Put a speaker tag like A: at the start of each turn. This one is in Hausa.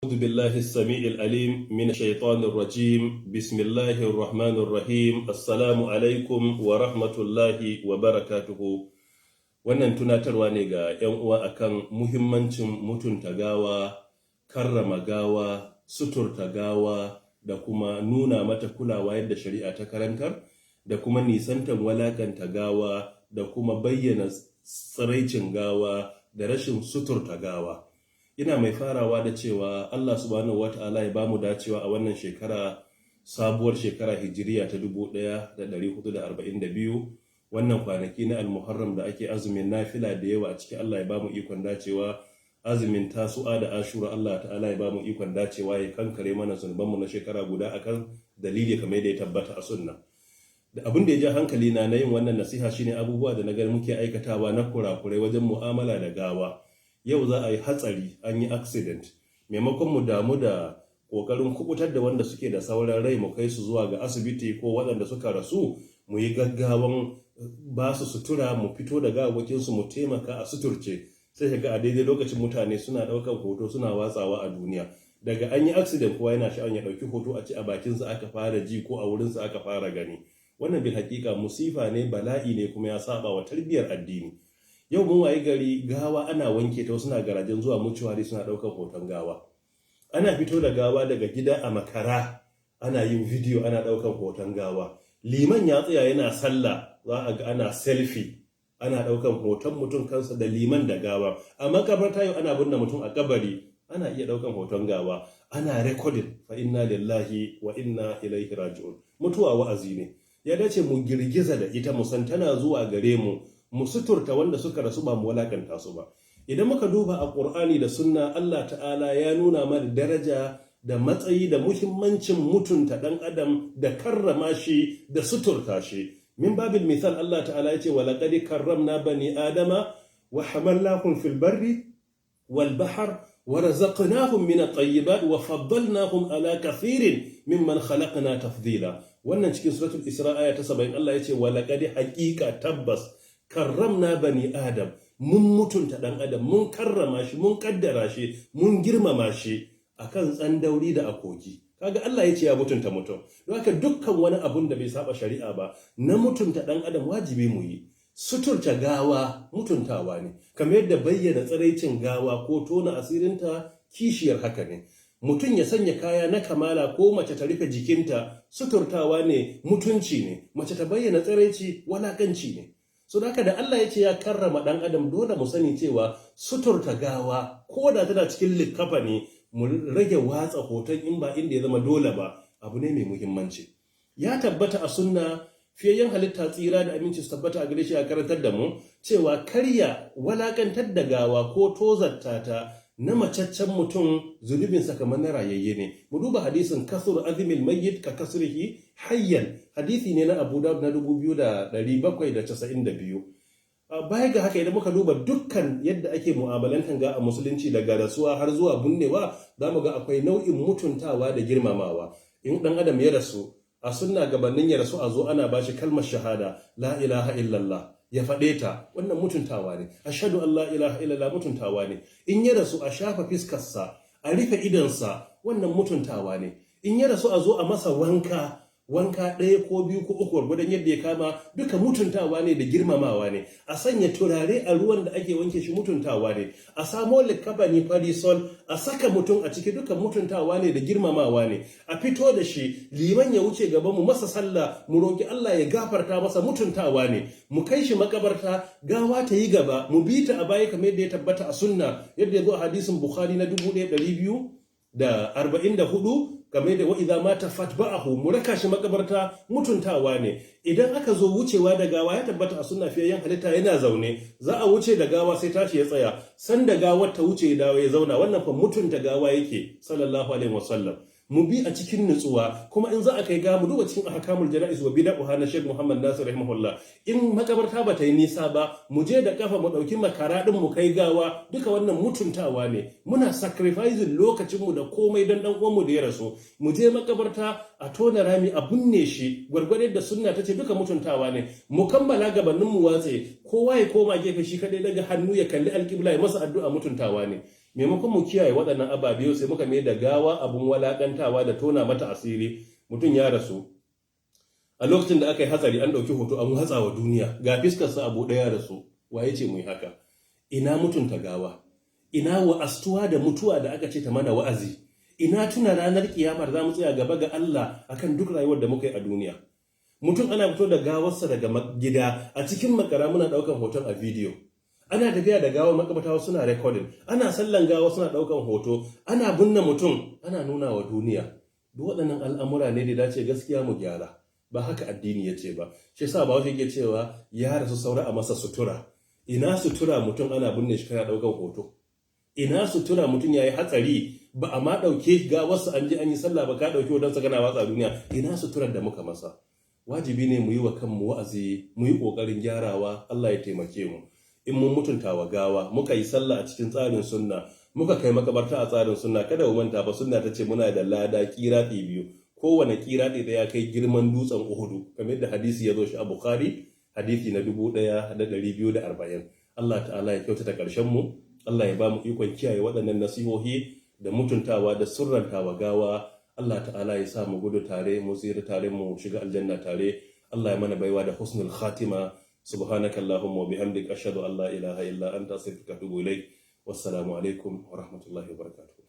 A: أعوذ بالله السميع العليم من الشيطان الرجيم. بسم الله الرحمن الرحيم. السلام عليكم ورحمة الله وبركاته. Wannan tunatarwa ne ga 'yan uwa akan muhimmancin mutunta gawa, karrama gawa, suturta gawa da kuma nuna mata kulawa yadda shari'a ta karantar, da kuma nisantan walakanta gawa da kuma bayyana tsiraicin gawa da rashin suturta gawa. Ina mai farawa da cewa Allah Subhanahu wata'ala ya bamu dacewa a wannan shekara, sabuwar shekara Hijiriya ta 1442, wannan kwanaki na Almuharram da ake azumin nafila da yawa a ciki. Allah ya bamu ikon dacewa azumin Tasu'a da Ashura. Allah Ta'ala ya bamu ikon dacewa, ya kankare mana zunubanmu na shekara guda akan dalili kamar yadda ya tabbata a sunna. Da abin da ya ja hankali na na yin wannan nasiha shine abubuwa da na gani muke aikatawa na kurakurai wajen mu'amala da gawa. Yau za a yi hatsari, an yi accident, maimakon mu damu da kokarin kubutar da wanda suke da sauran rai mu kai su zuwa ga asibiti, ko waɗanda suka rasu mu yi gaggawan ba su sutura, mu fito da gawawakinsu, mu taimaka a suturce, sai ka ga a daidai lokacin mutane suna ɗaukar hoto suna watsawa a duniya. Daga an yi accident, kowa yana sha'awar ya ɗauki hoto a ce a bakinsa aka fara ji ko a wurinsa aka fara gani. Wannan bil hakika musifa ne, bala'i ne, kuma ya saba wa tarbiyyar addini. Yau mun wayi gari gawa ana wanke ta, suna garajen zuwa mucuwari suna ɗaukar hoton gawa. Ana fito da gawa daga gida a makara, ana yin bidiyo, ana ɗaukar hoton gawa. Liman ya tsaya yana sallah, za a ga ana selfie, ana ɗaukar hoton mutum kansa da liman da gawa. A makabarta yau ana binne mutum a kabari, ana iya ɗaukar hoton gawa, ana recording. Fa inna lillahi wa inna ilaihi raji'un. Mutuwa wa'azi ne, ya dace mu girgiza da ita, mu san tana zuwa gare mu, mu suturta wanda suka rasu, ba mu walakanta su ba. Idan muka duba a Ƙur'ani da sunna, Allah Ta'ala ya nuna mana daraja da matsayi da muhimmancin mutunta ɗan adam da karrama shi da suturta shi. Min babil misal, Allah Ta'ala ya ce: "Wa laqad karramna bani adama wa hamalnahum fil barri wal bahr wa razaqnahum min at-tayyibat wa faddalnahum ala kathirin mimman khalaqna tafdila." Wannan cikin Suratul Isra, aya ta 70. Allah ya ce: "Wa laqad", haqiqa, tabbas, "karramna bani adam", mun mutunta dan adam, mun karrama shi, mun kaddara shi, mun girmama shi akan tsandauri da akoki. Kaga Allah ya ce ya mutunta mutum. Don haka dukkan wani abun da bai saba shari'a ba na mutunta dan adam, wajibi mu yi. Suturta gawa mutuntawa ne, kamar yadda bayyana tsiraicin gawa ko tona asirinta kishiyar haka ne. Mutum ya sanya kaya na kamala ko mace ta rufe jikinta, suturtawa ne, mutunci ne. Mace ta bayyana tsiraici walakanci ne. So haka da Allah ya ce ya karrama dan adam, dole mu sani cewa suturta gawa, ko da tana cikin likkafa ne, mu rage watsa hoton in ba inda ya zama dole ba, abu ne mai muhimmanci. Ya tabbata a sunna, fiyayyen halitta, tsira da aminci su tabbata a gare shi, a karantar da mu cewa karya walakantar da gawa ko tozarta ta na macaccen mutum, zunubinsa kamar na rayayye ne. Mu duba hadisin "kasru azmil mayyit ka kasrihi hayyan", hadisi ne na Abu Dawud na 2792. Baya ga haka, idan muka duba dukkan yadda ake mu'amalantan gawa a Musulunci, daga rasuwa har zuwa bunnewa, za mu ga akwai nau'in mutuntawa da girmamawa. In dan adam ya rasu, a sunna gabanin ya rasu a zo ana bashi kalmar shahada, "La ilaha illallah", ya faɗe ta, wannan mutuntawa ne. "Ashhadu an la ilaha illallah" mutuntawa ne. In ya rasu, a shafa fiskarsa, a rufe idonsa, wannan mutuntawa ne. In ya rasu, a zo a masa wanka, wanka ɗaya ko biyu ko uku, gwargwadon yadda ya kama, duka mutuntawa ne da girmamawa ne. A sanya turare a ruwan da ake wanke shi mutuntawa ne. A samo likafani fari sol a saka mutum a ciki, duka mutuntawa ne da girmamawa ne. A fito da shi, liman ya wuce gaba, mu masa sallah, mu roki Allah ya gafarta masa, mutuntawa ne. Mu kai shi makabarta, gawa ta yi gaba, mu bi ta a baya, kamar yadda ya tabbata a sunna, yadda ya zo a hadisin Bukhari na 1244, kamar da "wa idza mata fatba'ahu", mu raka shi makabarta mutuntawa ne. Idan aka zo wucewa da gawa, ya tabbata a sunna fiyayyen halitta yana zaune za a wuce da gawa, sai tashi ya tsaya, sanda gawar ta wuce ya dawo ya zauna. Wannan fa mutunta gawa yake, sallallahu alaihi wasallam. Mu bi a cikin nutsuwa. Kuma in za a kai gawa, mu duba cikin Ahkamul Jana'iz wa Bid'ah na Sheikh Muhammad Nasir rahimahullah, in makabarta ba ta yi nisa ba, mu je da kafa, mu dauki makara din mu kai gawa, duka wannan mutuntawa ne. Muna sacrificing lokacin mu da komai dan dan uwan mu da ya rasu. Mu je makabarta, a tona rami, a binne shi gwargwadon da sunna tace, duka mutuntawa ne. Mu kammala gabanin mu watse, kowa ya koma gefe shi kadai, daga hannu ya kalli alƙibla ya masa addu'a, mutuntawa ne. Maimakon mu kiyaye waɗannan ababe, sai muka mai da gawa abun walakantawa da tona mata asiri. Mutum ya rasu, a lokacin da aka yi hatsari an ɗauki hoto an watsa wa duniya, ga fiskarsa abu ɗaya rasu. Waye ce mu yi haka? Ina mutunta gawa? Ina wa'astuwa da mutuwa da aka ce ta mana wa'azi? Ina tuna ranar kiyamar za mu tsaya gaba ga Allah akan duk rayuwar da muka yi a duniya? Mutum ana fito da gawarsa daga gida a cikin makara, muna daukan hoton a bidiyo. Ana tafiya da gawar makabarta, suna recording. Ana sallan gawa, suna daukan hoto. Ana binne mutum, ana nuna wa duniya. Duk waɗannan al'amura ne da dace gaskiya mu gyara. Ba haka addini ya ce ba. Shi yasa ba yake cewa ya rasu saura a masa sutura. Ina sutura? Mutum ana binne shi kana daukan hoto. Ina sutura? Mutum ya yi hatsari, ba a ma ɗauke gawarsa an je an yi sallah ba, ka ɗauki hotonsa kana watsa duniya. Ina suturar da muka masa? Wajibi ne mu yi wa kanmu wa'azi, mu yi ƙoƙarin gyarawa. Allah ya taimake mu. In mun mutunta wa gawa, muka yi sallah a cikin tsarin sunna, muka kai makabarta a tsarin sunna, kada mu manta ba, sunna ta ce muna da lada kiraɗi biyu, kowane kiraɗi ɗaya kai girman dutsen Uhudu, kamar yadda hadisi ya zo shi a Bukhari, hadisi na 1240. Allah Ta'ala ya kyautata ƙarshen mu. Allah ya ba mu ikon kiyaye waɗannan nasihohi da mutuntawa da surrantawa gawa. Allah Ta'ala ya sa mu gudu tare, mu tsira tare, mu shiga aljanna tare. Allah ya mana baiwa da husnul khatima. Subhanaka allahumma wa bihamdik, ashhadu an la ilaha illa anta, astaghfiruka wa atubu ilaik. Wassalamu alaikum wa rahmatullahi wa barakatuh.